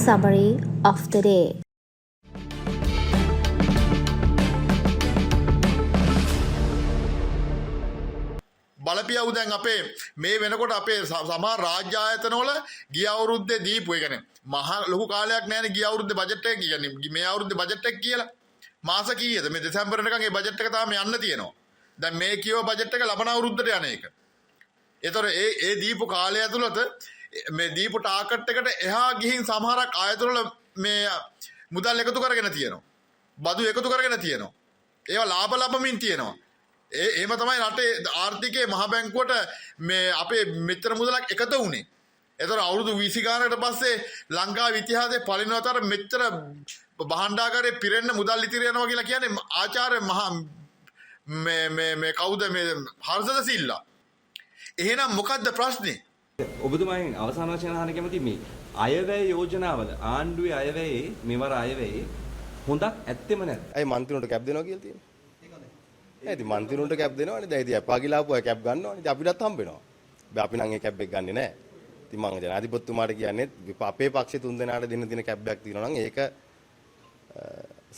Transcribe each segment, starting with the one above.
Summary of the day. බලපියව්, දැන් අපේ මේ වෙනකොට අපේ සමහර රාජ්‍ය ආයතනවල ගිය අවුරුද්දේ දීපු, ඒ කියන්නේ මහා ලොකු කාලයක් නෑනේ ගිය අවුරුද්දේ බජට් එක, කියන්නේ මේ අවුරුද්දේ බජට් එක කියලා. මාස කීයද මේ දෙසැම්බර් වෙනකන් ඒ බජට් එක තාම යන්න තියෙනවා. දැන් මේ කියව බජට් එක ලබන අවුරුද්දට යන එක. ඒතර ඒ ඒ දීපු කාලය ඇතුළත මේ දීපු ටාගට් එකට එහා ගිහින් සමහරක් ආයතනවල මේ මුදල් එකතු කරගෙන තියෙනවා. බදු එකතු කරගෙන තියෙනවා. ඒවා ලාභ ලබමින් තියෙනවා. ඒ එහෙම තමයි රටේ ආර්ථිකයේ මහ බැංකුවට මේ අපේ මෙච්චර මුදලක් එකතු වුණේ. ඒතර අවුරුදු 20 ගානකට පස්සේ ලංකාවේ ඉතිහාසයේ පළවෙනි වතාවට මෙච්චර භාණ්ඩාගාරේ පිරෙන්න මුදල් ඉතිරි යනවා කියලා කියන්නේ ආචාර්ය මහා මේ මේ මේ කවුද මේ හර්ෂද සිල්ලා. එහෙනම් මොකද්ද ප්‍රශ්නේ? ඔබතුමාගෙන් අවසාන වශයෙන් අහන්න කැමති මේ අයවැය යෝජනාවල, ආණ්ඩුවේ අයවැයේ, මෙවර අයවැයේ හොඳක් ඇත්තෙම නැද්ද? ඇයි මන්ත්‍රීවරුන්ට කැප් දෙනවා කියලා තියෙන්නේ? නෑ, ඉතින් මන්ත්‍රීවරුන්ට කැප් දෙනවනේ. දැන් ඉතින් එපා කියලා ආපු අය කැප් ගන්නවනේ. ඉතින් අපිටත් හම්බ වෙනවා. හැබැයි අපි නම් ඒ කැප් එක ගන්නෙ නෑ. ඉතින් මං ජනාධිපතිතුමාට කියන්නේ අපේ පක්ෂේ තුන් දෙනාට දෙන්න තියෙන කැප් එකක් තියෙනවා නම් ඒක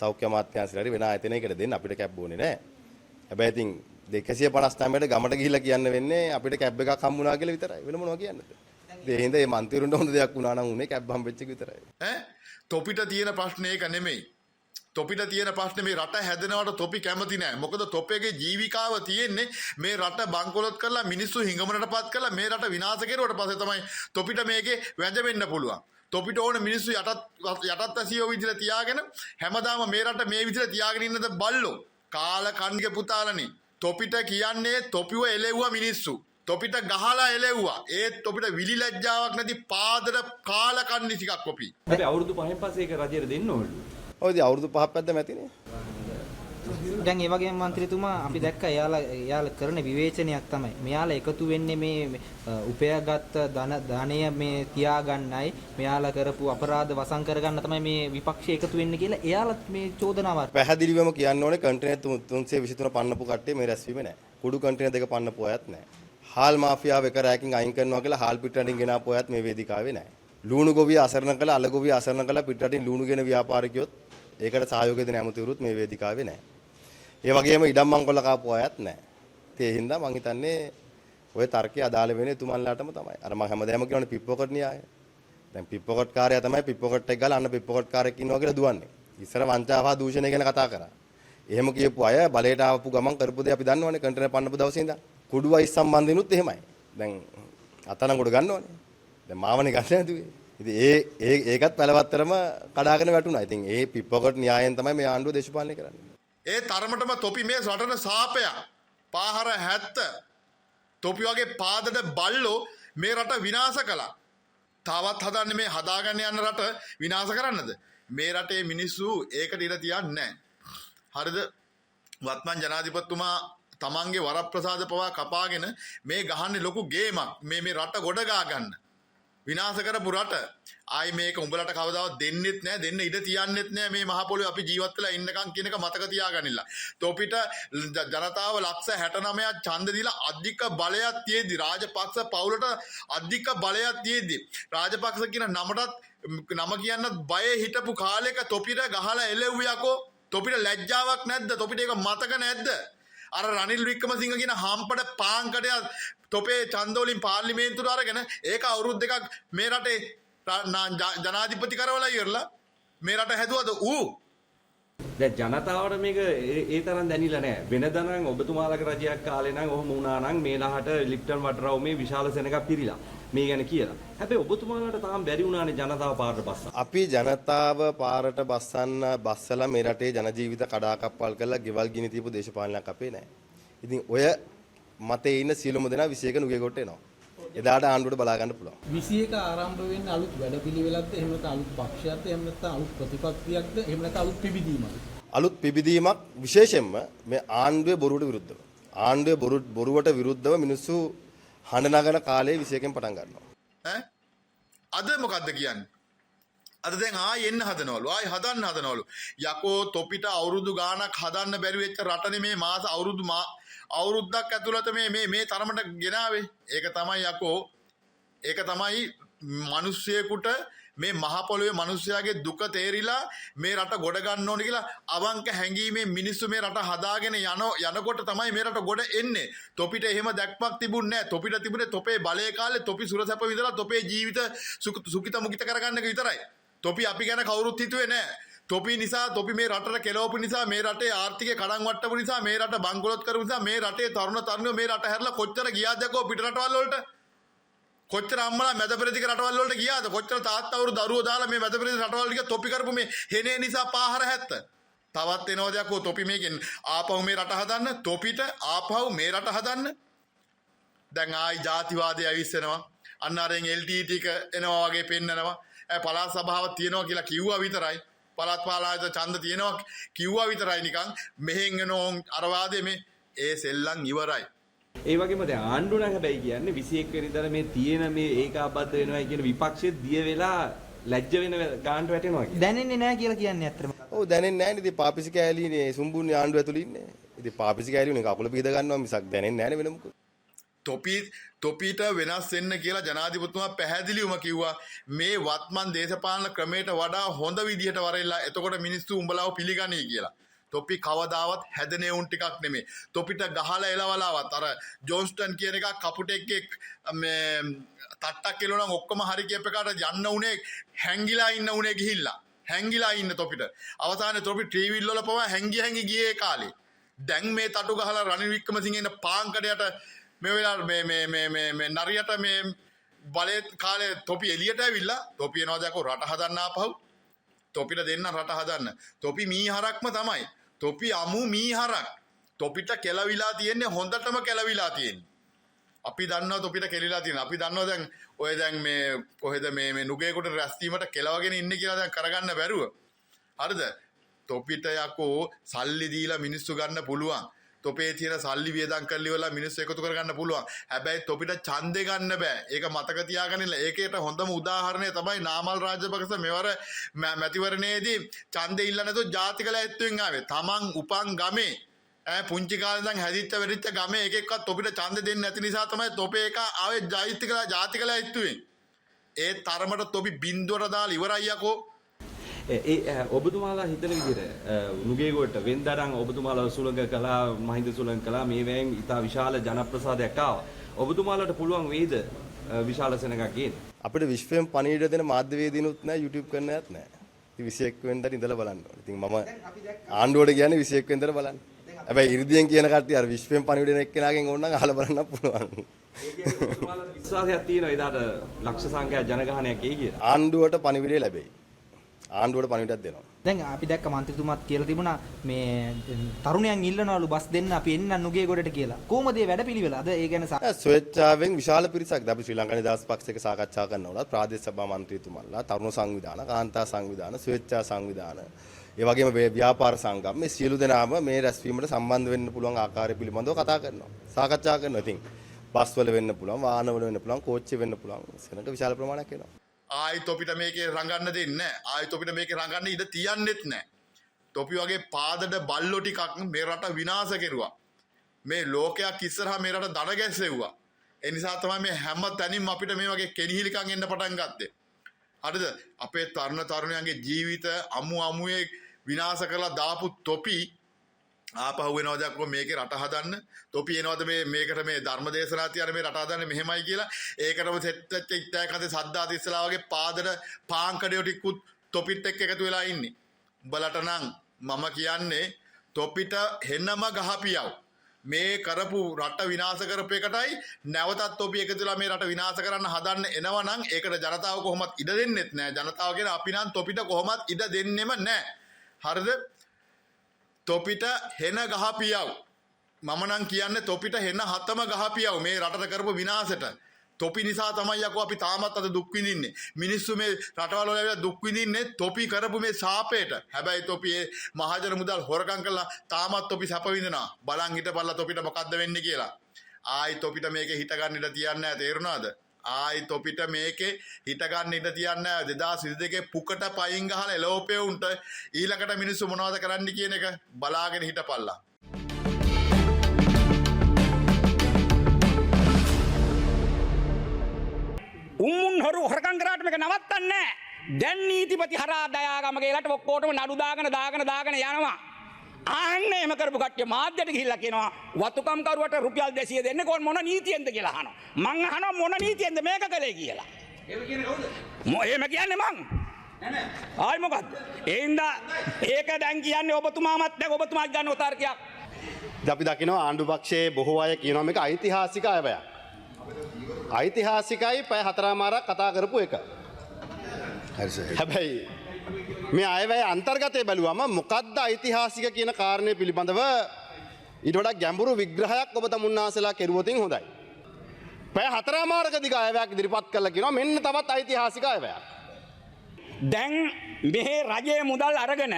සෞඛ්‍ය අමාත්‍යාංශයට හරි වෙන ආයතනයකට දෙන්න, අපිට කැප් ඕනේ නෑ. හැබැයි ඉතින් 259ට ගමට ගිහිල්ලා කියන්න වෙන්නේ අපිට කැබ් එකක් හම්බුණා කියලා විතරයි. වෙන මොනවා කියන්නද? ඉතින් ඒ හින්දා මේ මන්ත්‍රීවරුන්ට හොඳ දෙයක් වුණා නම් උනේ කැබ් හම්බෙච්ච එක විතරයි. ඈ, තොපිට තියෙන ප්‍රශ්නේ ඒක නෙමෙයි. තොපිට තියෙන ප්‍රශ්නේ මේ රට හැදෙනවට තොපි කැමති නෑ. මොකද තොපේගේ ජීවිකාව තියෙන්නේ මේ රට බංකොලොත් කරලා, මිනිස්සු හිඟමනට පත් කරලා, මේ රට විනාශ කෙරුවට පස්සේ තමයි තොපිට මේකේ වැජඹෙන්න පුළුවන්. තොපිට ඕන මිනිස්සු යටත් යටත් ඇසියෝ විදිහට තියාගෙන හැමදාම මේ රට මේ විදිහට තියාගෙන ඉන්නද බල්ලෝ. කාල කන්ගේ පුතාලනේ. තොපිට කියන්නේ තොපිව එලෙව්වා මිනිස්සු. තොපිට ගහලා එලෙව්වා. ඒත් තොපිට විලි ලැජ්ජාවක් නැති පාදට කාල කන්නි ටිකක් කොපි. හැබැයි අවුරුදු 5න් පස්සේ ඒක රජයට දෙන්න ඕනලු. ඔය ඉතින් අවුරුදු 5ක් පැද්දම ඇතිනේ. දැන් ඒ වගේම මන්ත්‍රීතුමා, අපි දැක්ක එයාලා එයාලා කරන විවේචනයක් තමයි මෙයාලා එකතු වෙන්නේ මේ උපයාගත් ධන ධනය මේ තියාගන්නයි, මෙයාලා කරපු අපරාධ වසන් කරගන්න තමයි මේ විපක්ෂය එකතු වෙන්නේ කියලා එයාලත් මේ චෝදනාවක්. පැහැදිලිවම කියන්න ඕනේ, කන්ටේනර් 323 පන්නපු කට්ටිය මේ රැස්වීමේ නෑ. කුඩු කන්ටේනර් දෙක පන්නපු අයත් නෑ. හාල් මාෆියාව එක රැයකින් අයින් කරනවා කියලා හාල් පිටරටින් ගෙනාපු අයත් මේ වේදිකාවේ නෑ. ලූණු ගොවිය අසරණ කළා, අල ගොවිය අසරණ කළා, පිටරටින් ලූණු ගෙන ව්‍යාපාරිකයොත් ඒකට සහයෝගය දෙන ඇමතිවරුත් මේ වේදිකාවේ නෑ. ඒ වගේම ඉඩම් මංකොල්ල කාපු අයත් නෑ. ඉතින් ඒ හින්දා මං හිතන්නේ ඔය තර්කය අදාළ වෙන්නේ එතුමන්ලාටම තමයි. අර මං හැමදාම කියනවනේ පික් පොකට් න්‍යාය. දැන් පික් පොකට් කාරයා තමයි පික් පොකට් එක ගාලා අන්න පික් පොකට් කාරයෙක් ඉන්නවා කියලා දුවන්නේ. ඉස්සර වංචාව හා දූෂණය ගැන කතා කරා. එහෙම කියපු අය බලයට ආවපු ගමන් කරපු දේ අපි දන්නවනේ, කන්ටේනර් පන්නපු දවසේ ඉඳන්. කුඩු අයිස් සම්බන්ධිනුත් එහෙමයි. දැන් අතනඟුඩ ගන්නවනේ. දැන් මාවනේ ගන්න හැදුවේ. ඉතින් ඒ ඒ ඒකත් පැලවත්තරම කඩාගෙන වැටුණා. ඉතින් ඒ පික් පොකට් න්‍යායෙන් තමයි මේ ආණ්ඩුව දේශපාලනය කරන්නේ. ඒ තරමටම තොපි මේ රටට සාපයක්. පාහර 70 තොපි වගේ පාදට බල්ලෝ මේ රට විනාශ කළා. තවත් හදන්නේ මේ හදාගන්න යන රට විනාශ කරන්නද? මේ රටේ මිනිස්සු ඒකට ඉඩ තියන්නේ නැහැ. හරිද? වත්මන් ජනාධිපතිතුමා තමන්ගේ වරප්‍රසාද පවා කපාගෙන මේ ගහන්නේ ලොකු ගේමක්. මේ මේ රට ගොඩ ගා ගන්න. විනාශ කරපු රට ආයි මේක උඹලට කවදාවත් දෙන්නෙත් නෑ, දෙන්න ඉඩ තියන්නෙත් නෑ මේ මහ පොළොවේ අපි ජීවත් වෙලා ඉන්නකම් කියන එක මතක තියාගනින්න. තොපිට ජනතාව ලක්ෂ 69ක් ඡන්ද දීලා අධික බලයක් තියෙද්දි, රාජපක්ෂ පවුලට අධික බලයක් තියෙද්දි, රාජපක්ෂ කියන නමටත් නම කියන්නත් බයේ හිටපු කාලෙක තොපිට ගහලා එලෙව්වයකෝ. තොපිට ලැජ්ජාවක් නැද්ද? තොපිට ඒක මතක නැද්ද? අර රනිල් වික්‍රමසිංහ කියන හම්පඩ පාංකඩය තොපේ ඡන්ද වලින් පාර්ලිමේන්තුවට අරගෙන ඒක අවුරුදු දෙකක් මේ රටේ ජනාධිපති කරවලා ඉවරලා මේ රට හැදුවද ඌ? දැන් ජනතාවට මේක ඒ තරම් දැනිලා නෑ. වෙනදා නම් ඔබතුමාලගේ රජයක් කාලේ නම් ඔහොම වුණා නම් මේ නහට ලිප්ටන් වටරවුමේ විශාල සෙනඟක් පිරිලා මේ ගැන කියලා. හැබැයි ඔබතුමාලාට තාම බැරි වුණානේ ජනතාව පාරට බස්සන්න. අපි ජනතාව පාරට බස්සන්න බස්සලා මේ රටේ ජන ජීවිත කඩාකප්පල් කරලා ගෙවල් ගිනි තියපු දේශපාලනයක් අපේ නෑ. ඉතින් ඔය මතේ ඉන්න සියලුම දෙනා 21 නුගේගොඩට එනවා. එදාට ආණ්ඩුවට බලා ගන්න පුළුවන්. 21 ආරම්භ වෙන්නේ අලුත් වැඩපිළිවෙලක්ද, එහෙම නැත්නම් අලුත් පක්ෂයක්ද, එහෙම නැත්නම් අලුත් ප්‍රතිපත්තියක්ද, එහෙම නැත්නම් අලුත් පිබිදීමක්ද? අලුත් පිබිදීමක්, විශේෂයෙන්ම මේ ආණ්ඩුවේ බොරුවට විරුද්ධව. ආණ්ඩුවේ බොරුවට විරුද්ධව මිනිස්සු හඬ නගන කාලේ 21න් පටන් ගන්නවා. ඈ, අද මොකද්ද කියන්නේ? අද දැන් ආයි එන්න හදනවලු. ආයි හදන්න හදනවලු. යකෝ, තොපිට අවුරුදු ගාණක් හදන්න බැරි වෙච්ච රටනේ මේ මාස අවුරුදු අවුරුද්දක් ඇතුළත මේ මේ මේ තරමට ගෙනාවේ. ඒක තමයි යකෝ. ඒක තමයි මිනිස්සෙකුට මේ මහ පොළොවේ මිනිස්සයාගේ දුක තේරිලා මේ රට ගොඩ ගන්න ඕනේ කියලා අවංක හැඟීමෙන් මිනිස්සු මේ රට හදාගෙන යනකොට තමයි මේ රට ගොඩ එන්නේ. තොපිට එහෙම දැක්මක් තිබුණේ නැහැ. තොපිට තිබුණේ තොපේ බලය කාලේ තොපි සුරසැප විඳලා තොපේ ජීවිත සුඛිත මුඛිත කරගන්න එක විතරයි. තොපි අපි ගැන කවුරුත් හිතුවේ නැහැ. තොපි නිසා, තොපි මේ රටට කෙලවපු නිසා, මේ රටේ ආර්ථිකය කඩන් වට්ටපු නිසා, මේ රට බංකොලොත් කරපු නිසා, මේ රටේ තරුණ තරුණියෝ මේ රට හැරලා කොච්චර ගියාද යකෝ පිට රටවල් වලට? කොච්චර අම්මලා මැද පෙරදිග රටවල් වලට ගියාද? කොච්චර තාත්තවරු දරුවෝ දාලා මේ මැද පෙරදිග රටවල් ටික තොපි කරපු මේ හෙනේ නිසා පාහර හැත්ත. තවත් එනවද යකෝ තොපි මේකෙන් ආපහු මේ රට හදන්න? තොපිට ආපහු මේ රට හදන්න? දැන් ආයි ජාතිවාදය ඇවිස්සෙනවා. අන්න අරෙන් LTT එක එනවා වගේ පෙන්නනවා. පළාත් සභාවක් තියෙනවා කියලා කිව්වා විතරයි. පළාත් පාලායත ඡන්ද තියෙනවා කිව්වා විතරයි නිකන්. මෙහෙන් එන ඕන් අර වාදේ මේ ඒ සෙල්ලම් ඉවරයි. ඒ වගේම දැන් ආණ්ඩුව නම් හැබැයි කියන්නේ 21 වෙනිදාට මේ තියෙන මේ ඒකාබද්ධ වෙනවයි කියන විපක්ෂෙත් දිය වෙලා ලැජ්ජ වෙන ගානට වැටෙනවා කියලා. දැනෙන්නේ නැහැ කියලා කියන්නේ ඇත්තටම. ඔව් දැනෙන්නේ නැහැ නේ. ඉතින් පාපිසි කෑලිනේ සුම්බුන්නේ ආණ්ඩුව ඇතුළේ ඉන්නේ. ඉතින් පාපිසි කෑලි උනේ කකුල පිහද ගන්නවා මිසක් දැනෙන්නේ නැහැ නේ වෙන මොකුත්. තොපිට වෙනස් වෙන්න කියලා ජනාධිපතිතුමා පැහැදිලිවම කිව්වා මේ වත්මන් දේශපාලන ක්‍රමයට වඩා හොඳ විදිහට වරෙල්ලා එතකොට මිනිස්සු උඹලව පිළිගනී කියලා. තොපි කවදාවත් හැදෙන උන් ටිකක් නෙමෙයි. තොපිට ගහලා එලවලාවත් අර ජෝන්ස්ටන් කියන එක කපුටෙක්ගේ මේ තට්ටක් එළුණා නම් ඔක්කොම හරි කියප එකට යන්න උනේ හැංගිලා ඉන්න උනේ ගිහිල්ලා. හැංගිලා ඉන්න තොපිට. අවසානයේ තොපි ට්‍රීවිල් වල පවා හැංගි හැංගි ගියේ ඒ කාලේ. දැන් මේ තටු ගහලා රනිල් වික්‍රමසිංහ ඉන්න පාංකඩයට මේ වෙලාවට මේ මේ මේ මේ මේ නරියට මේ බලේ කාලේ තොපි එළියට ඇවිල්ලා තොපි එනවා දැකෝ රට හදන්න ආපහු. තොපිට දෙන්න රට හදන්න. තොපි මීහරක්ම තමයි. තොපි අමු මීහරක්. තොපිට කෙලවිලා තියෙන්නේ හොඳටම කෙලවිලා තියෙන්නේ. අපි දන්නවා තොපිට කෙලිලා තියෙන. අපි දන්නවා දැන් ඔය දැන් මේ කොහෙද මේ මේ නුගේකොට රැස්වීමට කෙලවගෙන ඉන්නේ කියලා දැන් කරගන්න බැරුව. හරිද? තොපිට යකෝ සල්ලි දීලා මිනිස්සු ගන්න පුළුවන්. තොපේ තියෙන සල්ලි වියදම් කරලා ඉවරලා මිනිස්සු එකතු කරගන්න පුළුවන්. හැබැයි තොපිට ඡන්දේ ගන්න බෑ. ඒක මතක තියාගන්න ඉන්න. ඒකේට හොඳම උදාහරණය තමයි නාමල් රාජපක්ෂ මෙවර මැතිවරණයේදී ඡන්දේ ඉල්ලන්නේ නැතුව ජාතික ලැයිස්තුවෙන් ආවේ. තමන් උපන් ගමේ පුංචි කාලේ ඉඳන් හැදිච්ච වෙඩිච්ච ගමේ එක එක්කවත් තොපිට ඡන්දේ දෙන්නේ නැති නිසා තමයි තොපේ එක ආවේ ජාතික ලැයිස්තුවෙන්. ඒ තරමට තොපි බින්දුවට දාලා ඉවරයි යකෝ. ඒ ඔබතුමාලා හිතන විදිහට නුගේගොඩට වෙන්දරන් ඔබතුමාලා සුළඟ කළා, මහින්ද සුළඟ කළා, මේ වෙන් ඉතා විශාල ජනප්‍රසාදයක් ආවා. ඔබතුමාලාට පුළුවන් වෙයිද විශාල සෙනඟක් ගේන්න? අපිට විශ්වයෙන් පණිවිඩ දෙන මාධ්‍යවේදීනුත් නැහැ, YouTube කරන අයත් නැහැ. ඉතින් 21 වෙනිදාට ඉඳලා බලන්න ඕනේ. ඉතින් මම ආණ්ඩුවට කියන්නේ 21 වෙනිදාට බලන්න. හැබැයි 이르දියෙන් කියන කට්ටිය අර විශ්වයෙන් පණිවිඩ දෙන එක්කෙනාගෙන් ඕන නම් අහලා බලන්න පුළුවන්. ඒ කියන්නේ ඔබතුමාලාට විශ්වාසයක් තියෙනවා එදාට ලක්ෂ සංඛ්‍යා ජනගහනයක් එයි කියලා. ආණ්ඩුවට පණිවිඩය ලැබෙයි. ආණ්ඩුවට පණිවිඩයක් දෙනවා. දැන් අපි දැක්ක මන්ත්‍රීතුමාත් කියලා තිබුණා මේ තරුණයන් ඉල්ලනවලු බස් දෙන්න අපි එන්න නුගේගොඩට කියලා. කොහොමද මේ වැඩපිළිවෙල? අද ඒ ගැන ස්වේච්ඡාවෙන් විශාල පිරිසක් අපි ශ්‍රී ලංකා නිදහස් පක්ෂයක සාකච්ඡා කරනකොට ප්‍රාදේශ සභා මන්ත්‍රීතුමන්ලා, තරුණ සංවිධාන, කාන්තා සංවිධාන, ස්වේච්ඡා සංවිධාන, ඒ වගේම ව්‍යාපාර සංගම් මේ සියලු දෙනාම මේ රැස්වීමට සම්බන්ධ වෙන්න පුළුවන් ආකාරය පිළිබඳව කතා කරනවා. සාකච්ඡා කරනවා. ඉතින් බස් වල වෙන්න පුළුවන්, වාහන වල වෙන්න පුළුවන්, කෝච්චි වෙන්න පුළුවන්. සෙනඟ විශාල ප්‍රමාණයක් එනවා. ආයි තොපිට මේකේ රඟන්න දෙන්නේ නැහැ. ආයි තොපිට මේකේ රඟන්න ඉඩ තියන්නෙත් නැහැ. තොපි වගේ පාදඩ බල්ලෝ ටිකක් මේ රට විනාශ කෙරුවා. මේ ලෝකයක් ඉස්සරහා මේ රට දඩ ගැස්සෙව්වා. ඒ නිසා තමයි මේ හැම තැනින්ම අපිට මේ වගේ කෙනිහිලිකම් එන්න පටන් ගත්තේ. හරිද? අපේ තරුණ තරුණියන්ගේ ජීවිත අමු අමුවේ විනාශ කරලා දාපු තොපි ආපහු එනවද යකෝ මේකේ රට හදන්න? තොපි එනවද මේ මේකට මේ ධර්ම දේශනා තියන මේ රට හදන්න මෙහෙමයි කියලා? ඒකටම සෙට් වෙච්ච ඉත්තෑ කඳේ සද්දා තිස්සලා වගේ පාදඩ පාංකඩයෝ ටිකුත් තොපිත් එක්ක එකතු වෙලා ඉන්නේ. උඹලට නම් මම කියන්නේ තොපිට හෙනම ගහපියව්. මේ කරපු රට විනාශ කරපු එකටයි නැවතත් තොපි එකතු වෙලා මේ රට විනාශ කරන්න හදන්න එනවා නම් ඒකට ජනතාව කොහොමත් ඉඩ දෙන්නෙත් නෑ. ජනතාව කියන අපි නම් තොපිට කොහොමත් ඉඩ දෙන්නෙම නෑ. හරිද? තොපිට හෙන ගහපියව්. මම නම් කියන්නේ තොපිට හෙන හතම ගහපියව් මේ රටට කරපු විනාශෙට. තොපි නිසා තමයි යකෝ අපි තාමත් අද දුක් විඳින්නේ. මිනිස්සු මේ රටවල් වල ඇවිල්ලා දුක් විඳින්නේ තොපි කරපු මේ සාපේට. හැබැයි තොපි ඒ මහජන මුදල් හොරකම් කරලා තාමත් තොපි සැප විඳිනවා. බලන් හිටපල්ලා තොපිට මොකද්ද වෙන්නේ කියලා. ආයි තොපිට මේකේ හිට ගන්න ඉඩ තියන්නේ නැහැ, තේරුණාද? ආයි තොපිට මේකේ හිට ගන්න ඉඩ තියන්නේ නැහැ. 2022 පුකට පයින් ගහලා එලෝපේ උන්ට ඊළඟට මිනිස්සු මොනවද කරන්න කියන එක බලාගෙන හිටපල්ලා. උන් හොරු හොරකම් කරාට මේක නවත්තන්නේ නැහැ. දැන් නීතිපති හරහා දයාගමගේලට ඔක්කොටම නඩු දාගෙන දාගෙන දාගෙන යනවා. ආන්න එහෙම කරපු කට්ටිය මාධ්‍යට ගිහිල්ලා කියනවා වතුකම් කරුවට රුපියල් 200 දෙන්නේ කොහොම මොන නීතියෙන්ද කියලා අහනවා. මං අහනවා මොන නීතියෙන්ද මේක කළේ කියලා. එහෙම කියන්නේ කවුද? එහෙම කියන්නේ මං. නෑ නෑ. ආයි මොකද්ද? ඒ හින්දා ඒක දැන් කියන්නේ ඔබතුමාමත් දැන් ඔබතුමාත් ගන්න තර්කයක්. අපි දකිනවා ආණ්ඩු පක්ෂයේ බොහෝ අය කියනවා මේක ඓතිහාසික අයවැයක්. ඓතිහාසිකයි පැය හතරමාරක් කතා කරපු එක. හැබැයි මේ අයවැය අන්තර්ගතය බැලුවම මොකද්ද ඓතිහාසික කියන කාරණය පිළිබඳව ඊට වඩා ගැඹුරු විග්‍රහයක් ඔබ තමුන්නාසලා කෙරුවොතින් හොඳයි. පැය හතරමාරක දිග අයවැයක් ඉදිරිපත් කළා කියනවා මෙන්න තවත් ඓතිහාසික අයවැයක්. දැන් මෙහි රජයේ මුදල් අරගෙන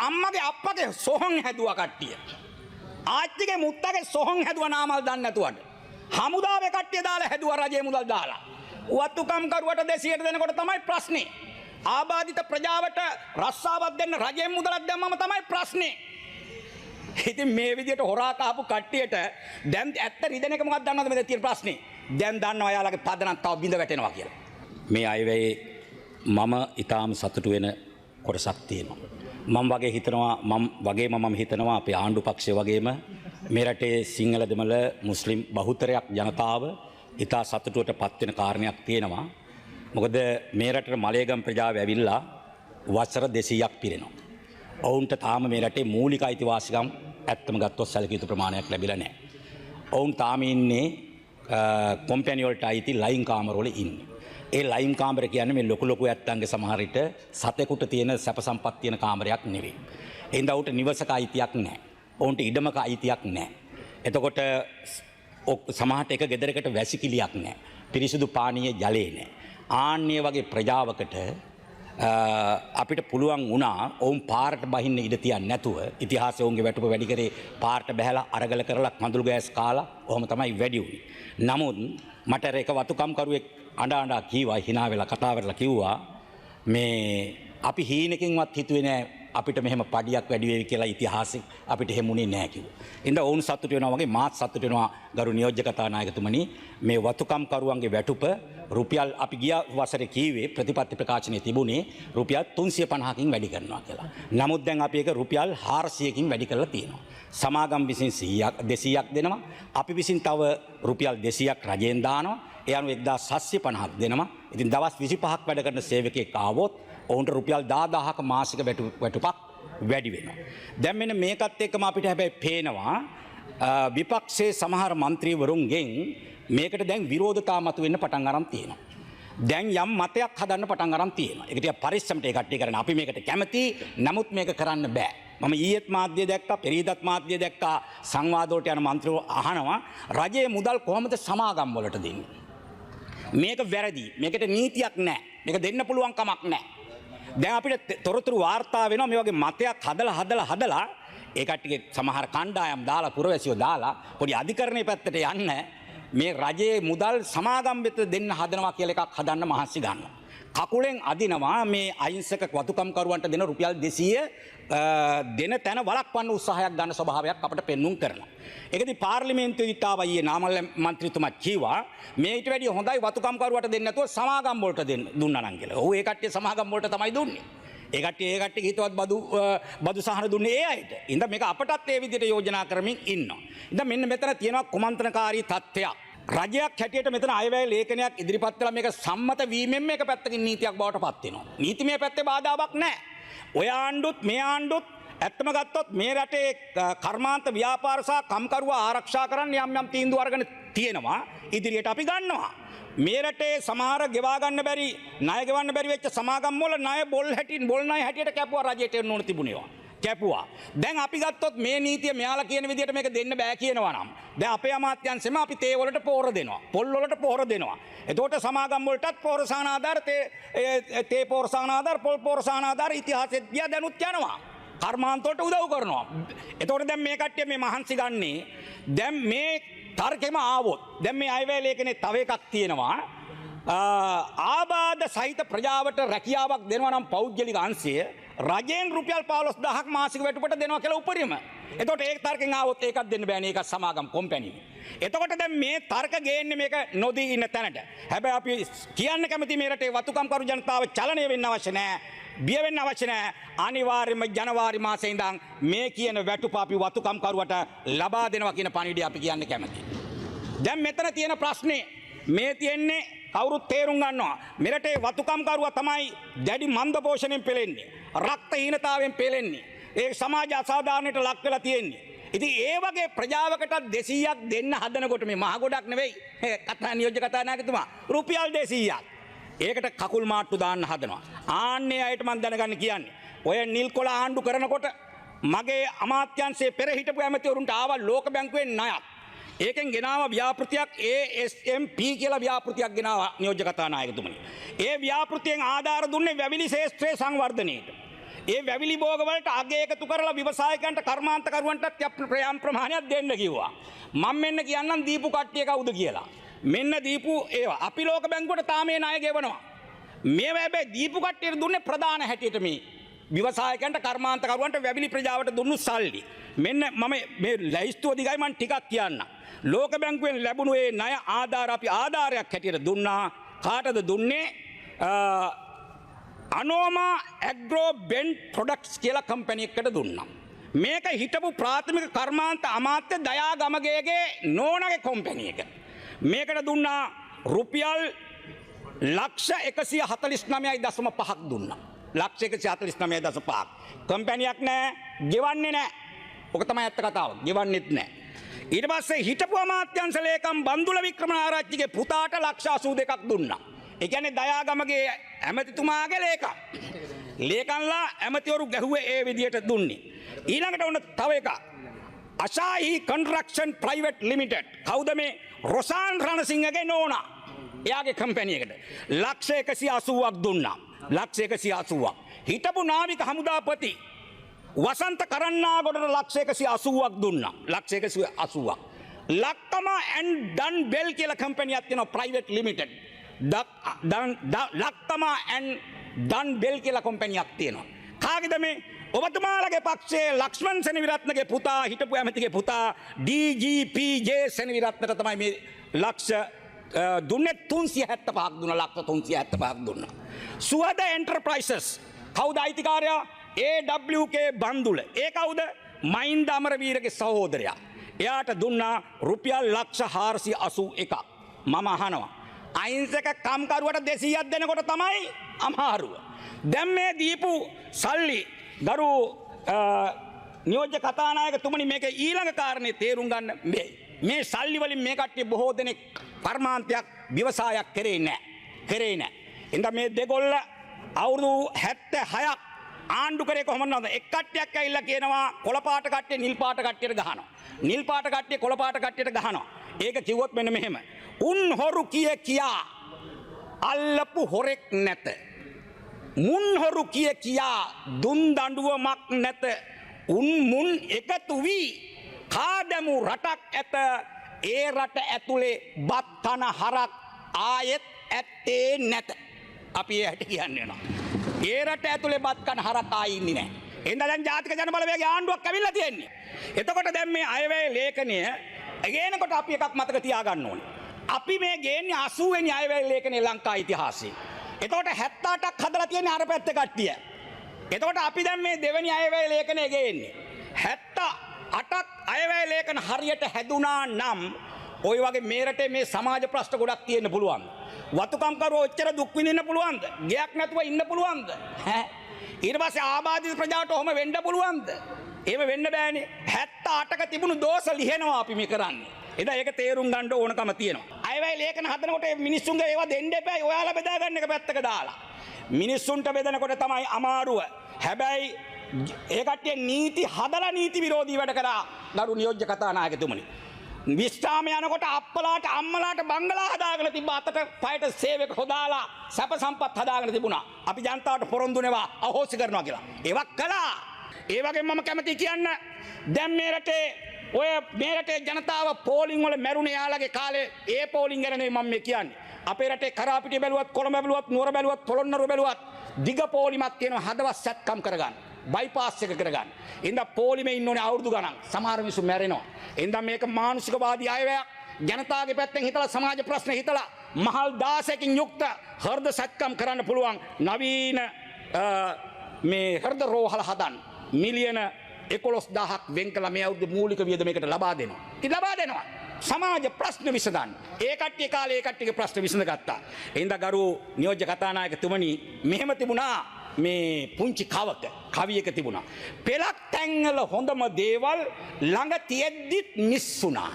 අම්මගේ අප්පගේ සොහොන් හැදුවා කට්ටිය. ආච්චිගේ මුත්තගේ සොහොන් හැදුවා නාමල් දන්නේ නැතුවට. හමුදාවේ කට්ටිය දාලා හැදුවා රජයේ මුදල් දාලා. වතුකම් කරුවට 200ට දෙනකොට තමයි ප්‍රශ්නේ. ආබාධිත ප්‍රජාවට රස්සාවක් දෙන්න රජයෙන් මුදලක් දැම්මම තමයි ප්‍රශ්නේ. ඉතින් මේ විදියට හොරා කාපු කට්ටියට දැන් ඇත්ත රිදෙන එක මොකක්ද දන්නවද මේ තියෙන ප්‍රශ්නේ? දැන් දන්නවා එයාලගේ පදනම් තව බිඳ වැටෙනවා කියලා. මේ අයවැයේ මම ඊටාම සතුටු වෙන කොටසක් තියෙනවා. මම වගේ හිතනවා මම වගේම මම හිතනවා අපේ ආණ්ඩු පක්ෂය වගේම මේ රටේ සිංහල දෙමළ මුස්ලිම් බහුතරයක් ජනතාව ඉතා සතුටුවට පත් වෙන කාරණයක් තියෙනවා. මොකද මේ රටට මලයගම් ප්‍රජාව ඇවිල්ලා වසර 200ක් පිරෙනවා. ඔවුන්ට තාම මේ රටේ මූලික අයිතිවාසිකම් ඇත්තම ගත්තොත් සැලකිය යුතු ප්‍රමාණයක් ලැබිලා නැහැ. ඔවුන් තාම ඉන්නේ කොම්පැනි වලට අයිති ලයින් කාමර වල ඉන්නේ. ඒ ලයින් කාමර කියන්නේ මේ ලොකු ලොකු ඇත්තන්ගේ සමහර විට සතෙකුට තියෙන සැප සම්පත් තියෙන කාමරයක් නෙවෙයි. ඒ හින්දා ඔවුන්ට නිවසක අයිතියක් නැහැ. ඔවුන්ට ඉඩමක අයිතියක් නැහැ. එතකොට සමහරට එක ගෙදරකට වැසිකිළියක් නැහැ. පිරිසිදු පානීය ජලය නැහැ. ආන්නේ වගේ ප්‍රජාවකට අපිට පුළුවන් වුණා ඔවුන් පාරට බහින්න ඉඩ තියන්නේ නැතුව ඉතිහාසයේ ඔවුන්ගේ වැටුප වැඩි කරේ පාරට බහැලා අරගල කරලා කඳුළු ගෑස් කාලා ඔහොම තමයි වැඩි වුනේ. නමුත් මට අර එක වතුකම් කරුවෙක් අඬ අඬා කීවා, hina වෙලා කතා කරලා කිව්වා මේ අපි හීනකින්වත් හිතුවේ නෑ අපිට මෙහෙම පඩියක් වැඩි වේවි කියලා ඉතිහාසෙ අපිට එහෙම වුණේ නෑ කිව්වා. ඉතින් ඔවුන් සතුටු වෙනවා වගේ මාත් සතුටු වෙනවා ගරු නියෝජ්‍ය කතානායකතුමනි මේ වතුකම් කරුවන්ගේ වැටුප රුපියල් අපි ගිය වසරේ කීවේ ප්‍රතිපත්ති ප්‍රකාශනයේ තිබුණේ රුපියල් 350කින් වැඩි කරනවා කියලා. නමුත් දැන් අපි ඒක රුපියල් 400කින් වැඩි කරලා තියෙනවා. සමාගම් විසින් 100ක් 200ක් දෙනවා. අපි විසින් තව රුපියල් 200ක් රජයෙන් දානවා. ඒ අනුව 1750ක් දෙනවා. ඉතින් දවස් 25ක් වැඩ කරන සේවකයෙක් ආවොත් ඔවුන්ට රුපියල් 10000ක මාසික වැටුපක් වැඩි වෙනවා. දැන් මෙන්න මේකත් එක්කම අපිට හැබැයි පේනවා විපක්ෂයේ සමහර මන්ත්‍රීවරුන්ගෙන් මේකට දැන් විරෝධතා මතුවෙන්න පටන් අරන් තියෙනවා. දැන් යම් මතයක් හදන්න පටන් අරන් තියෙනවා. ඒක ටිකක් පරිස්සමට ඒ කට්ටිය කරන්නේ. අපි මේකට කැමති, නමුත් මේක කරන්න බෑ. මම ඊයේත් මාධ්‍ය දැක්කා, පෙරේදත් මාධ්‍ය දැක්කා, සංවාද වලට යන මන්ත්‍රීවරු අහනවා රජයේ මුදල් කොහොමද සමාගම් වලට දෙන්නේ? මේක වැරදි. මේකට නීතියක් නෑ. මේක දෙන්න පුළුවන් කමක් නෑ. දැන් අපිට තොරතුරු වාර්තා වෙනවා මේ වගේ මතයක් හදලා හදලා හදලා ඒ කට්ටියගේ සමහර කණ්ඩායම් දාලා පුරවැසියෝ දාලා පොඩි අධිකරණයේ පැත්තට යන්න මේ රජයේ මුදල් සමාගම් වෙත දෙන්න හදනවා කියලා එකක් හදන්න මහන්සි ගන්නවා. කකුලෙන් අදිනවා මේ අහිංසක වතුකම් කරුවන්ට දෙන රුපියල් 200 දෙන තැන වළක්වන්න උත්සාහයක් ගන්න ස්වභාවයක් අපිට පෙන්눔 කරනවා. ඒකදී පාර්ලිමේන්තුවේදීත් ආවා ඊයේ නාමල් මන්ත්‍රීතුමා කිව්වා මේ ඊට වැඩිය හොඳයි වතුකම් කරුවට දෙන්න නැතුව සමාගම් වලට දෙන්න දුන්නා නම් කියලා. ඔව් ඒ කට්ටිය සමාගම් වලට තමයි දුන්නේ. ඒ කට්ටිය හිතුවත් බදු සහන දුන්නේ ඒ අයට. ඉතින් මේක අපටත් ඒ විදිහට යෝජනා කරමින් ඉන්නවා. ඉතින් මෙන්න මෙතන තියෙනවා කුමන්ත්‍රණකාරී තත්ත්වයක්. රජයක් හැටියට මෙතන අයවැය ලේඛනයක් ඉදිරිපත් කළා මේක සම්මත වීමෙන් මේක පැත්තකින් නීතියක් බවට පත් වෙනවා. නීතිමය පැත්තේ බාධාවක් නැහැ. ඔය ආණ්ඩුත් මේ ආණ්ඩුත් ඇත්තම ගත්තොත් මේ රටේ කර්මාන්ත ව්‍යාපාර සහ කම්කරුවා ආරක්ෂා කරන්න යම් යම් තීන්දුව අරගෙන තියෙනවා. ඉදිරියට අපි ගන්නවා. මේ රටේ සමහර ගෙවා ගන්න බැරි ණය ගෙවන්න බැරි වෙච්ච සමාගම් වල ණය බොල් ණය හැටියට කැපුවා රජයට එන්න ඕන තිබුණේවා. කැපුවා. දැන් අපි ගත්තොත් මේ නීතිය මෙයාලා කියන විදිහට මේක දෙන්න බෑ කියනවා නම් දැන් අපේ අමාත්‍යංශෙම අපි තේ වලට පොහොර දෙනවා. පොල් වලට පොහොර දෙනවා. එතකොට සමාගම් වලටත් පොහොර සහන ආධාර තේ පොහොර සහන ආධාර පොල් පොහොර සහන ආධාර ඉතිහාසෙත් ගියා දැනුත් යනවා. කර්මාන්ත වලට උදව් කරනවා. එතකොට දැන් මේ කට්ටිය මේ මහන්සි ගන්නේ දැන් මේ තර්කෙම ආවොත් දැන් මේ අයවැය ලේඛනේ තව එකක් තියෙනවා. ආබාධ සහිත ප්‍රජාවට රැකියාවක් දෙනවා නම් පෞද්ගලික අංශය රජයෙන් රුපියල් 15000ක් මාසික වැටුපට දෙනවා කියලා උපරිම. එතකොට ඒ තර්කෙන් ආවොත් ඒකත් දෙන්න බෑනේ. ඒකත් සමාගම් කොම්පැනි. එතකොට දැන් මේ තර්ක ගේන්නේ මේක නොදී ඉන්න තැනට. හැබැයි අපි කියන්න කැමති මේ රටේ වතුකම්කරු ජනතාව චලනය වෙන්න අවශ්‍ය නෑ. බිය වෙන්න අවශ්‍ය නෑ. අනිවාර්යයෙන්ම ජනවාරි මාසේ ඉඳන් මේ කියන වැටුප අපි වතුකම්කරුවට ලබා දෙනවා කියන පණිවිඩය අපි කියන්න කැමතියි. දැන් මෙතන තියෙන ප්‍රශ්නේ මේ තියෙන්නේ කවුරුත් තේරුම් ගන්නවා. මෙරටේ වතුකම්කරුවා තමයි දැඩි මන්ද පෝෂණයෙන් පෙළෙන්නේ. රක්තහීනතාවයෙන් පෙළෙන්නේ. ඒ සමාජ අසාධාරණයට ලක් වෙලා තියෙන්නේ. ඉතින් ඒ වගේ ප්‍රජාවකට 200ක් දෙන්න හදනකොට මේ මහ ගොඩක් නෙවෙයි. කතා නියෝජ්‍ය කතානායකතුමා රුපියල් 200ක්. ඒකට කකුල් මාට්ටු දාන්න හදනවා. ආන්නේ අයට මම දැනගන්න කියන්නේ. ඔය නිල් කොළ ආණ්ඩු කරනකොට මගේ අමාත්‍යංශයේ පෙර හිටපු ඇමතිවරුන්ට ආවා ලෝක බැංකුවෙන් ණයක්. ඒකෙන් ගෙනාව ව්‍යාපෘතියක් ASMP කියලා ව්‍යාපෘතියක් ගෙනාවා නියෝජ්‍ය කතානායකතුමනි. ඒ ව්‍යාපෘතියෙන් ආධාර දුන්නේ වැවිලි ශේෂ්ත්‍රයේ සංවර්ධනයට. ඒ වැවිලි භෝග වලට අග එකතු කරලා ව්‍යවසායකයන්ට කර්මාන්තකරුවන්ටත් යම් ප්‍රමාණයක් දෙන්න කිව්වා. මම මෙන්න කියන්නම් දීපු කට්ටිය කවුද කියලා. මෙන්න දීපු ඒවා. අපි ලෝක බැංකුවට තාම මේ ණය ගෙවනවා. මේවා හැබැයි දීපු කට්ටියට දුන්නේ ප්‍රධාන හැටියට මේ ව්‍යවසායකයන්ට කර්මාන්තකරුවන්ට වැවිලි ප්‍රජාවට දුන්නු සල්ලි. මෙන්න මම මේ ලැයිස්තුව දිගයි මම ටිකක් කියන්නම්. ලෝක බැංකුවෙන් ලැබුණු ඒ ණය ආධාර අපි ආධාරයක් හැටියට දුන්නා. කාටද දුන්නේ? අනෝමා ඇග්‍රෝ බෙන්ඩ් ප්‍රොඩක්ට්ස් කියලා කම්පැනි එකකට දුන්නා. මේක හිටපු ප්‍රාථමික කර්මාන්ත අමාත්‍ය දයා ගමගේගේ නෝනගේ කම්පැනි එක. මේකට දුන්නා රුපියල් 1,149.5ක් දුන්නා. 1,149.5ක්. කම්පැනියක් නෑ, ගෙවන්නේ නෑ. ඔක තමයි ඇත්ත කතාව. ගෙවන්නෙත් නෑ. ඊට පස්සේ හිටපු අමාත්‍යංශ ලේකම් බන්දුල වික්‍රමආරච්චිගේ පුතාට 82,000ක් දුන්නා. ඒ කියන්නේ දයාගමගේ ඇමතිතුමාගේ ලේකම්. ලේකම්ලා ඇමතිවරු ගැහුවේ ඒ විදියට දුන්නේ. ඊළඟට ඔන්න තව එකක්. අශාහි කන්ස්ට්‍රක්ෂන් ප්‍රයිවට් ලිමිටඩ්. කවුද මේ? රොසාන් රණසිංහගේ නෝනා. එයාගේ කම්පැනි එකට 1,180ක් දුන්නා. 1,180ක්. හිටපු නාවික හමුදාපති වසන්ත කරන්නාගොඩට 1,180ක් දුන්නා. 1,180ක්. ලක්කම ඇන්ඩ් ඩන් බෙල් කියලා කම්පැනියක් තියෙනවා private limited. Lakkama and Dunbell කියලා කම්පැනියක් තියෙනවා. කාගේද මේ? ඔබතුමාලගේ පක්ෂයේ ලක්ෂ්මන් සෙනවිරත්නගේ පුතා හිටපු ඇමතිගේ පුතා DGPJ සෙනවිරත්නට තමයි මේ ලක්ෂ දුන්නේ 375ක් දුන්නා. 375ක් දුන්නා. සුවද එන්ටර්ප්‍රයිසස් කවුද අයිතිකාරයා? AWK Bandula. ඒ කවුද? මහින්ද අමරවීරගේ සහෝදරයා. එයාට දුන්නා රුපියල් 481ක්. මම අහනවා අහිංසක කම්කරුවට 200ක් දෙනකොට තමයි අමාරුව. දැන් මේ දීපු සල්ලි ගරු නියෝජ්‍ය කතානායකතුමනි මේක ඊළඟ කාරණේ තේරුම් ගන්න මේ සල්ලි වලින් මේ කට්ටිය බොහෝ දෙනෙක් කර්මාන්තයක් ව්‍යවසායක් කරේ නෑ. කරේ නෑ. එහෙනම් මේ දෙගොල්ල අවුරුදු 76ක් ආණ්ඩු කරේ කොහොමද නේද? එක් කට්ටියක් ඇවිල්ලා කියනවා කොළ පාට කට්ටිය නිල් පාට කට්ටියට ගහනවා. නිල් පාට කට්ටිය කොළ පාට කට්ටියට ගහනවා. ඒක කිව්වොත් මෙන්න මෙහෙම. උන් හොරු කිය කියා අල්ලපු හොරෙක් නැත. මුන් හොරු කිය කියා දුන් දඬුවමක් නැත. උන් මුන් එකතු වී කාදමු රටක් ඇත. ඒ රට ඇතුලේ බත් කන හරක් ආයෙත් ඇත්තේ නැත. අපි ඒ හැටි කියන්න වෙනවා. ඒ රට ඇතුලේ බත් කන හරක් ආයෙ ඉන්නේ නැහැ. එහෙනම් දැන් ජාතික ජන බලවේගයේ ආණ්ඩුවක් ඇවිල්ලා තියෙන්නේ. එතකොට දැන් මේ අයවැය ලේඛනය ගේනකොට අපි එකක් මතක තියාගන්න ඕනේ. අපි මේ ගේන්නේ 80 වෙනි අයවැය ලේඛනය ලංකා ඉතිහාසයේ. එතකොට 78ක් හදලා තියෙන්නේ අර පැත්තේ කට්ටිය. එතකොට අපි දැන් මේ දෙවෙනි අයවැය ලේඛනය ගේන්නේ. 78ක් අයවැය ලේඛන හරියට හැදුනා නම් ඔය වගේ මේ රටේ මේ සමාජ ප්‍රශ්න ගොඩක් තියෙන්න පුළුවන්. වතුකම්කරුවෝ ඔච්චර දුක් විඳින්න පුළුවන්ද? ගෙයක් නැතුව ඉන්න පුළුවන්ද? ඈ ඊට පස්සේ ආබාධිත ප්‍රජාවට ඔහොම වෙන්න පුළුවන්ද? එහෙම වෙන්න බෑනේ. 78ක තිබුණු දෝෂ ලිහෙනවා අපි මේ කරන්නේ. එදා ඒක තේරුම් ගන්න ඕනකම තියෙනවා. අයවැය ලේඛන හදනකොට මිනිස්සුන්ගේ ඒවා දෙන්න එපා. ඔයාලා බෙදා ගන්න එක පැත්තක දාලා. මිනිස්සුන්ට බෙදනකොට තමයි අමාරුව. හැබැයි ඒ කට්ටිය නීති හදලා නීති විරෝධී වැඩ කරා ගරු නියෝජ්‍ය කතානායකතුමනි. විශ්‍රාම යනකොට අප්පලාට අම්මලාට බංගලා හදාගෙන තිබ්බ අතට පයට සේවක හොදාලා සැප සම්පත් හදාගෙන තිබුණා. අපි ජනතාවට පොරොන්දු නෙවා අහෝසි කරනවා කියලා. ඒවක් කළා. ඒ වගේම මම කැමතියි කියන්න දැන් මේ රටේ ඔය මේ රටේ ජනතාව පෝලිං වල මැරුණේ යාළගේ කාලේ ඒ පෝලිං ගැන නෙවෙයි මම මේ කියන්නේ. අපේ රටේ කරාපිටිය බැලුවත් කොළඹ බැලුවත් නුවර බැලුවත් පොළොන්නරුව බැලුවත් දිග පෝලිමක් තියෙනවා හදවත් සැත්කම් කරගන්න. බයිපාස් එක කරගන්න. එහෙනම් පොලිමේ ඉන්න ඕනේ අවුරුදු ගණන්. සමහර මිනිස්සු මැරෙනවා. එහෙනම් මේක මානුෂිකවාදී අයවැයක්. ජනතාවගේ පැත්තෙන් හිතලා සමාජ ප්‍රශ්න හිතලා මහල් 16කින් යුක්ත හෘද සත්කම් කරන්න පුළුවන් නවීන මේ හෘද රෝහල හදන්න මිලියන 11,000ක් වෙන් කළා මේ අවුරුද්ද මූලික වියදම මේකට ලබා දෙනවා. ඉතින් ලබා දෙනවා. සමාජ ප්‍රශ්න විසඳන්න. ඒ කට්ටිය කාලේ ඒ කට්ටියගේ ප්‍රශ්න විසඳගත්තා. එහෙනම් ගරු නියෝජ්‍ය කතානායකතුමනි, මෙහෙම තිබුණා මේ පුංචි කවක කවියක තිබුණා. පෙලක් තැන්වල හොඳම දේවල් ළඟ තියෙද්දිත් මිස් වුණා.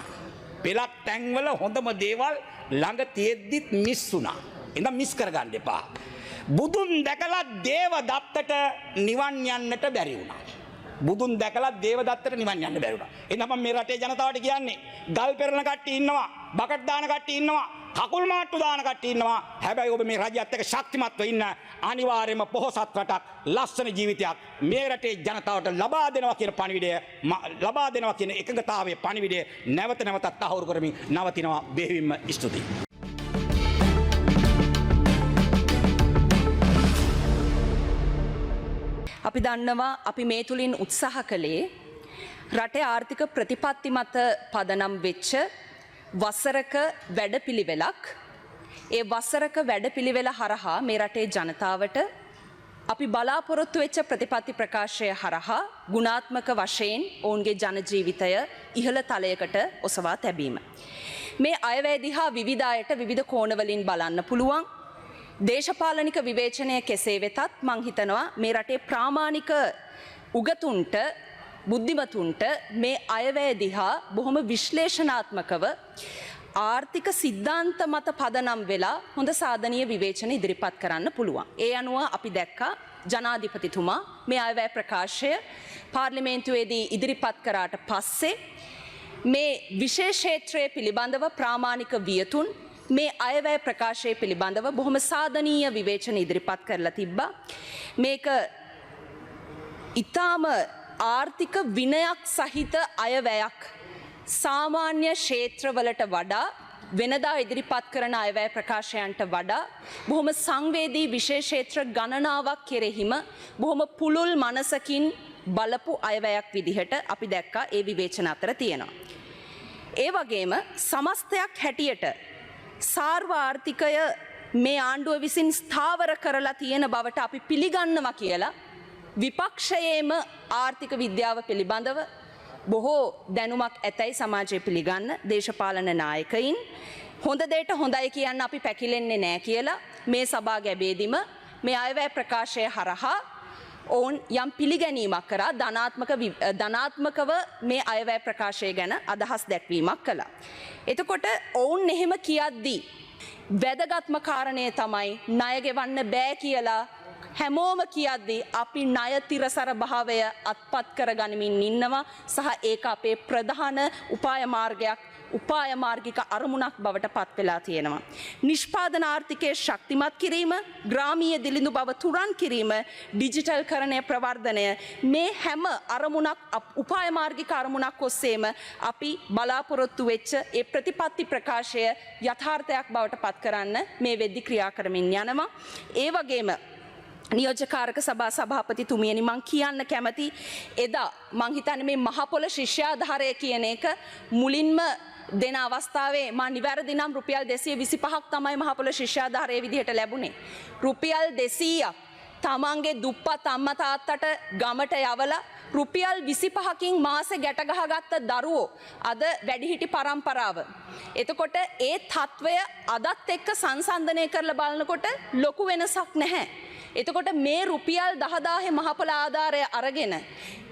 පෙලක් තැන්වල හොඳම දේවල් ළඟ තියෙද්දිත් මිස් වුණා. එහෙනම් මිස් කරගන්න එපා. බුදුන් දැකලා දේව දත්තට නිවන් යන්නට බැරි වුණා. බුදුන් දැකලා දේව දත්තට නිවන් යන්න බැරි වුණා. එහෙනම් මම මේ රටේ ජනතාවට කියන්නේ ගල් පෙරන කට්ටිය ඉන්නවා, බකට් දාන කට්ටිය ඉන්නවා, කකුල් මාට්ටු දාන කට්ටිය ඉන්නවා. හැබැයි ඔබ මේ රජයත් එක්ක ශක්තිමත්ව ඉන්න අනිවාර්යයෙන්ම පොහොසත් රටක්, ලස්සන ජීවිතයක් මේ රටේ ජනතාවට ලබා දෙනවා කියන පණිවිඩය, ලබා දෙනවා කියන එකඟතාවයේ පණිවිඩය නැවත නැවතත් තහවුරු කරමින් නවතිනවා. බෙහෙවින්ම ස්තුතියි. අපි දන්නවා අපි මේ තුලින් උත්සාහ කළේ රටේ ආර්ථික ප්‍රතිපත්ති මත පදනම් වෙච්ච වසරක වැඩපිළිවෙලක්. ඒ වසරක වැඩපිළිවෙල හරහා මේ රටේ ජනතාවට අපි බලාපොරොත්තු වෙච්ච ප්‍රතිපත්ති ප්‍රකාශය හරහා ගුණාත්මක වශයෙන් ඔවුන්ගේ ජන ජීවිතය ඉහළ තලයකට ඔසවා තැබීම. මේ අයවැය දිහා විවිධ අයට විවිධ කෝණවලින් බලන්න පුළුවන්. දේශපාලනික විවේචනය කෙසේ වෙතත් මං හිතනවා මේ රටේ ප්‍රාමාණික උගතුන්ට බුද්ධිමතුන්ට මේ අයවැය දිහා බොහොම විශ්ලේෂණාත්මකව ආර්ථික සිද්ධාන්ත මත පදනම් වෙලා හොඳ සාධනීය විවේචන ඉදිරිපත් කරන්න පුළුවන්. ඒ අනුව අපි දැක්කා ජනාධිපතිතුමා මේ අයවැය ප්‍රකාශය පාර්ලිමේන්තුවේදී ඉදිරිපත් කරාට පස්සේ මේ විශේෂ ක්ෂේත්‍රය පිළිබඳව ප්‍රාමාණික වියතුන් මේ අයවැය ප්‍රකාශය පිළිබඳව බොහොම සාධනීය විවේචන ඉදිරිපත් කරලා තිබ්බා. මේක ඉතාම ආර්ථික විනයක් සහිත අයවැයක්. සාමාන්‍ය ක්ෂේත්‍රවලට වඩා වෙනදා ඉදිරිපත් කරන අයවැය ප්‍රකාශයන්ට වඩා බොහොම සංවේදී විශේෂ ක්ෂේත්‍ර ගණනාවක් කෙරෙහිම බොහොම පුළුල් මනසකින් බලපු අයවැයක් විදිහට අපි දැක්කා ඒ විවේචන අතර තියෙනවා. ඒ වගේම සමස්තයක් හැටියට සාර්ව ආර්ථිකය මේ ආණ්ඩුව විසින් ස්ථාවර කරලා තියෙන බවට අපි පිළිගන්නවා කියලා විපක්ෂයේම ආර්ථික විද්‍යාව පිළිබඳව බොහෝ දැනුමක් ඇතැයි සමාජය පිළිගන්න දේශපාලන නායකයින් හොඳ දෙයට හොඳයි කියන්න අපි පැකිලෙන්නේ නෑ කියලා මේ සභා ගැබේදීම මේ අයවැය ප්‍රකාශය හරහා ඔවුන් යම් පිළිගැනීමක් කරා ධනාත්මකව මේ අයවැය ප්‍රකාශය ගැන අදහස් දැක්වීමක් කළා. එතකොට ඔවුන් එහෙම කියද්දී වැදගත්ම කාරණය තමයි ණය ගෙවන්න බෑ කියලා හැමෝම කියද්දී අපි ණය තිරසර භාවය අත්පත් කරගනිමින් ඉන්නවා සහ ඒක අපේ ප්‍රධාන උපාය මාර්ගයක් උපාය මාර්ගික අරමුණක් බවට පත් වෙලා තියෙනවා. නිෂ්පාදන ආර්ථිකය ශක්තිමත් කිරීම, ග්‍රාමීය දිලිඳු බව තුරන් කිරීම, ඩිජිටල් කරණය ප්‍රවර්ධනය මේ හැම අරමුණක් උපාය මාර්ගික අරමුණක් ඔස්සේම අපි බලාපොරොත්තු වෙච්ච ඒ ප්‍රතිපත්ති ප්‍රකාශය යථාර්ථයක් බවට පත් කරන්න මේ වෙද්දි ක්‍රියා කරමින් යනවා. ඒ වගේම නියෝජ්‍ය කාරක සභා සභාපතිතුමියනි මං කියන්න කැමති එදා මං හිතන්නේ මේ මහපොළ ශිෂ්‍යාධාරය කියන එක මුලින්ම දෙන අවස්ථාවේ මං නිවැරදි නම් රුපියල් 225ක් තමයි මහපොළ ශිෂ්‍යාධාරයේ විදිහට ලැබුණේ. රුපියල් 200ක් තමන්ගේ දුප්පත් අම්මා තාත්තට ගමට යවලා රුපියල් 25කින් මාසෙ ගැට ගහගත්ත දරුවෝ අද වැඩිහිටි පරම්පරාව. එතකොට ඒ තත්වය අදත් එක්ක සංසන්දනය කරලා බලනකොට ලොකු වෙනසක් නැහැ. එතකොට මේ රුපියල් 10,000 මහපොළ ආධාරය අරගෙන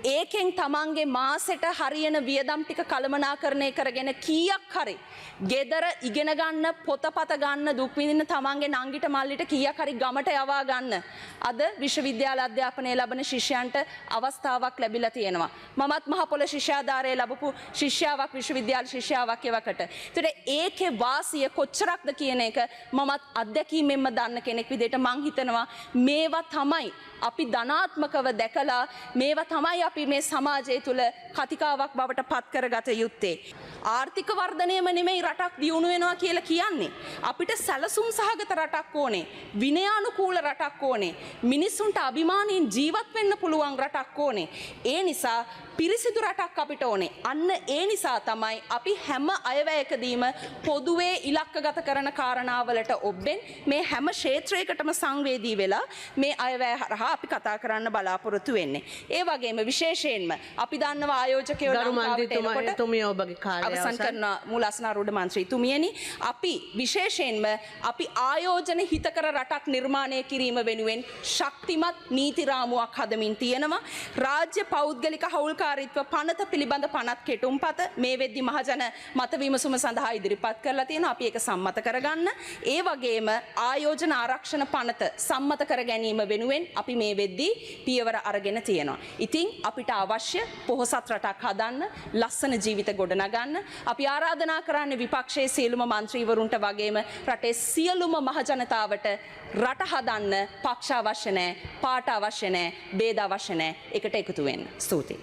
ඒකෙන් තමන්ගේ මාසෙට හරියන වියදම් ටික කළමනාකරණය කරගෙන කීයක් හරි ගෙදර ඉගෙන ගන්න පොතපත ගන්න දුක් විඳින තමන්ගේ නංගිට මල්ලිට කීයක් හරි ගමට යවා ගන්න අද විශ්වවිද්‍යාල අධ්‍යාපනය ලබන ශිෂ්‍යයන්ට අවස්ථාවක් ලැබිලා තියෙනවා. මමත් මහපොළ ශිෂ්‍යාධාරය ලැබපු ශිෂ්‍යාවක් විශ්වවිද්‍යාල ශිෂ්‍යාවක් එවකට. ඒතර ඒකේ වාසිය කොච්චරක්ද කියන එක මමත් අත්දැකීමෙන්ම දන්න කෙනෙක් විදිහට මං හිතනවා මේවා තමයි අපි ධනාත්මකව දැකලා මේවා තමයි අපි මේ සමාජය තුළ කතිකාවක් බවට පත් කරගත යුත්තේ. ආර්ථික වර්ධනයම නෙමෙයි රටක් දියුණු වෙනවා කියලා කියන්නේ. අපිට සැලසුම් සහගත රටක් ඕනේ. විනයානුකූල රටක් ඕනේ. මිනිස්සුන්ට අභිමානයෙන් ජීවත් වෙන්න පුළුවන් රටක් ඕනේ. ඒ නිසා පිරිසිදු රටක් අපිට ඕනේ. අන්න ඒ නිසා තමයි අපි හැම අයවැයකදීම පොදුවේ ඉලක්කගත කරන කාරණාවලට ඔබ්බෙන් මේ හැම ක්ෂේත්‍රයකටම සංවේදී වෙලා මේ අයවැය හරහා අපි කතා කරන්න බලාපොරොත්තු වෙන්නේ. ඒ වගේම විශේෂයෙන්ම අපි දන්නවා ආයෝජකයෝ ගරු ලංකාවට මන්ත්‍රීතුමා එනකොට එතුමිය ඔබගේ කාලය අවසන් අවසන්. කරන මූලාසනාරූඪ මන්ත්‍රීතුමියනි, අපි විශේෂයෙන්ම අපි ආයෝජන හිතකර රටක් නිර්මාණය කිරීම වෙනුවෙන් ශක්තිමත් නීති රාමුවක් හදමින් තියෙනවා. රාජ්‍ය පෞද්ගලික හවුල්කාරීත්ව පනත පිළිබඳ පනත් කෙටුම්පත මේ වෙද්දි මහජන මත විමසුම සඳහා ඉදිරිපත් කරලා තියෙනවා. අපි ඒක සම්මත කරගන්න. ඒ වගේම ආයෝජන ආරක්ෂණ පනත සම්මත කර ගැනීම වෙනුවෙන් අපි මේ වෙද්දි පියවර අරගෙන තියෙනවා. ඉතින් අපිට අවශ්‍ය පොහොසත් රටක් හදන්න, ලස්සන ජීවිත ගොඩනගන්න අපි ආරාධනා කරන්නේ විපක්ෂයේ සියලුම මන්ත්‍රීවරුන්ට වගේම රටේ සියලුම මහජනතාවට රට හදන්න පක්ෂ අවශ්‍ය නැහැ, පාට අවශ්‍ය නැහැ, භේද අවශ්‍ය නැහැ. එකට එකතු වෙන්න. ස්තුතියි.